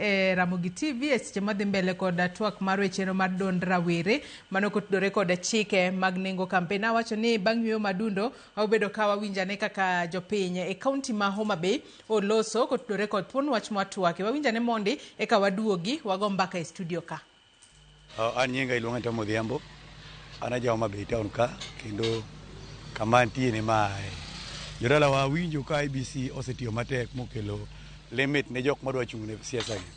E Ramogi TV e seche madhi mbele kod twak mar wecheno mar duond rawere mano kotudore kod chike mag nengo kampen. Awacho ni bang' yueyo madundo wabedo ka wawinjane kaka jopiny e kaunti ma Homa Bay oloso kotudore kod thuon wach mwatwake. Wawinjane mondi eka waduogi wago mbaka e studio ka. An nyinga iluonga ni Tom Odhiambo. An aja Homa Bay town ka kendo kama antie ni mae. Jodala wa winjo ka IEBC osetiyo matek mokelo limit ne jok madwa chung' ne siasa gi.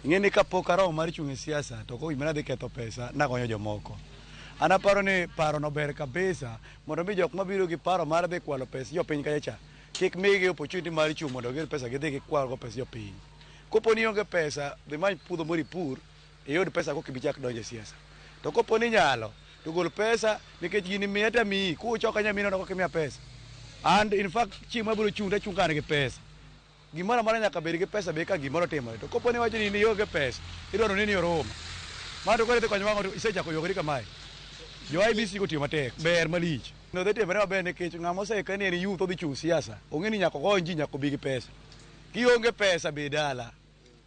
Ing'e ni kapok aromo mar chung' e siasa to kok gima nadhi ketho pesa nakonyo jomoko. An aparo ni paro no ber kabisa mondo mi jok mabiro gi paro mar dhi kwalo pes jopiny kacha cha kik migi opportunity mar chung' mondo giyud pesa gidhi gikwal go pes jopiny. Kopo ni ionge pesa dhi many puodho moro ipur iyud pesa koka ibichak donjo e siasa. To kopo ni inyalo to gol pesa nikech gini miya to amiyi kuchoka nyamina no kok imiya pesa. And in fact chieng' mabiro chung' tachung' ka an gi pesa. Gimoro amora nyaka bed gi pesa be eka gimoro timore. To kopo ni iwacho ni in ionge pesa, idwaro ni oruma. Ma to koro idhi konyo wang'o to isechako ywagori kamae. Jo IEBC go tiyo matek, ber malich. No dhi timore maber nikech ng'ama oseikre ni en youth odhi chung' siasa, ong'e ni nyaka okony ji nyaka obi gi pesa. Kionge pesa be dala.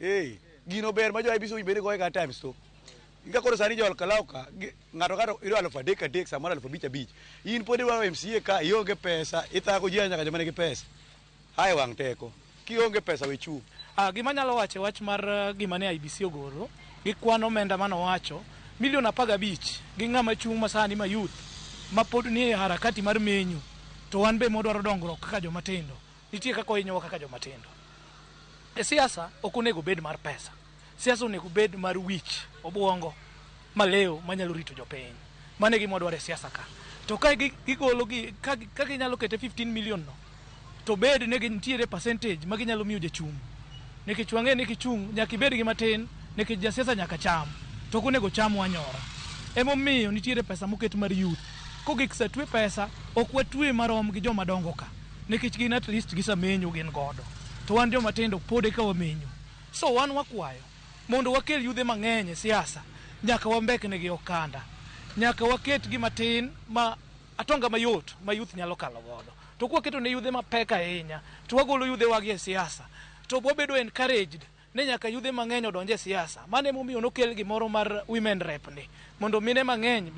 Ee, gino ber ma jo IEBC owinjo bed ni goye ga times two. Ka koro sani jo Olkalau ka, ng'ato ka idwaro 3000 3 samoro 5000 5. In pod idwaro MCA ka ionge pesa, ithago ji nyaka joma nigi pesa. Ae wang' teko. Kionge pesa we chung'. Gima anyalo wacho e wach mar gima ne IEBC ogolo gi kwan omenda manowacho milion 15 gi ng'ama chung' masani ma youth ma pod nie harakati mar menyo to wan be modwaro dongruok kaka joma tindo nitie kaka ohinyowa kaka joma tindo. E siasa ok onego bed mar pesa. Siasa onego bed mar wich, obuongo malew manyalo rito jopiny. Mano e gima wadwaro e siasa ka. To ka gigolo gi ka ginyalo kete 15 million no to bed ni nitiere percentage ma ginyalo miyo jachung'. Nikech wang'e ni kichung' nyaka ibed gi matin nikech jasiasa nyaka cham. To ok onego cham wanyora. Emomiyo nitiere pesa moket mar youth. Kogik sa twe pesa, ok watwe marom gi joma dongo ka. Nikech gin at least gisamenyo gin godo. To wan joma tindo pod eka wamenyo. So wan wakwayo mondo wakel yudhe mang'eny e siasa, nyaka wambeknegi okanda. Nyaka waket gi matin ma atonga mayot ma youth nyalo kalo godo. To kwaketo ne yudhe mapek ahinya, to wagolo yudhe wagi e siasa. To wabedo encouraged ni nyaka yudhe mang'eny odonj e siasa. Mano emomiyo nokel gimoro mar women rep ni mondo mine mang'eny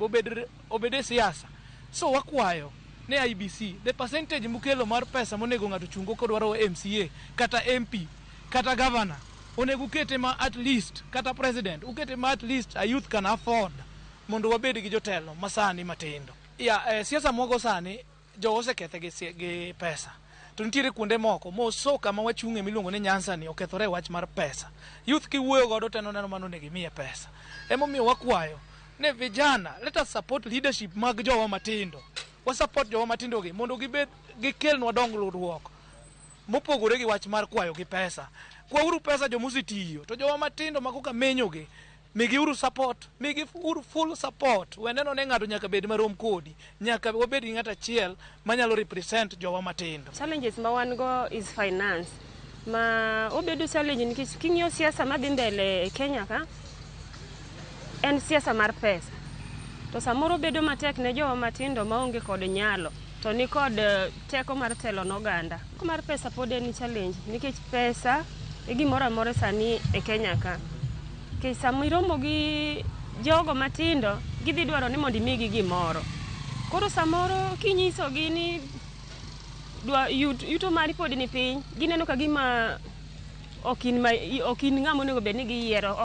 obed e siasa. So wakwayo ne IEBC the percentage mukelo mar pesa monego ng'ato chungo kodwaro MCA kata MP kata governor onego ukete ma at least kata president ukete ma at least a youth can afford mondo wabed gi jotelo masani matindo. Ya, siasa mwago sani jo osekethe gi pesa. To nitiere kuonde moko moso kama wachung'e miluongo ni Nyanza ni okethore e wach mar pesa. Youth kiwuoyo godo to en oneno mano onego imiye pesa. Emomiyo wakwayo ne vijana let us support leadership mag jowa matindo. Wa support jowa matindo gi mondo gibed gikelnwa dongruok mopogore gi wach mar kwayo gi pesa. Kwauru pesa joma osetiyo to jowa matindo ma koka menyo gi migiuru support, migi uru full support. We neno ni ng'ato nyaka bed marom kodi, nyaka wabed gi ng'ato achiel manyalo represent jowa matindo. Challenges ma wan go is finance. Ma obedo challenge nikech king'iyo siasa madhi mbele e Kenya ka, en siasa mar pesa. To samoro bedo matek ne jowa matindo maonge kod nyalo to ni kod teko mar telo ne oganda. Mar pesa pod en challenge nikech pesa e gimoro amora sani e Kenya ka. Nikech sama iromo gi jogo matindo, gidhi dwaro ni mondo imigi gimoro. Koro samoro kinyisogi ni dwa yuto mari pod ni piny, gineno ka gima ok in ng'ama onego bed ni giyiero.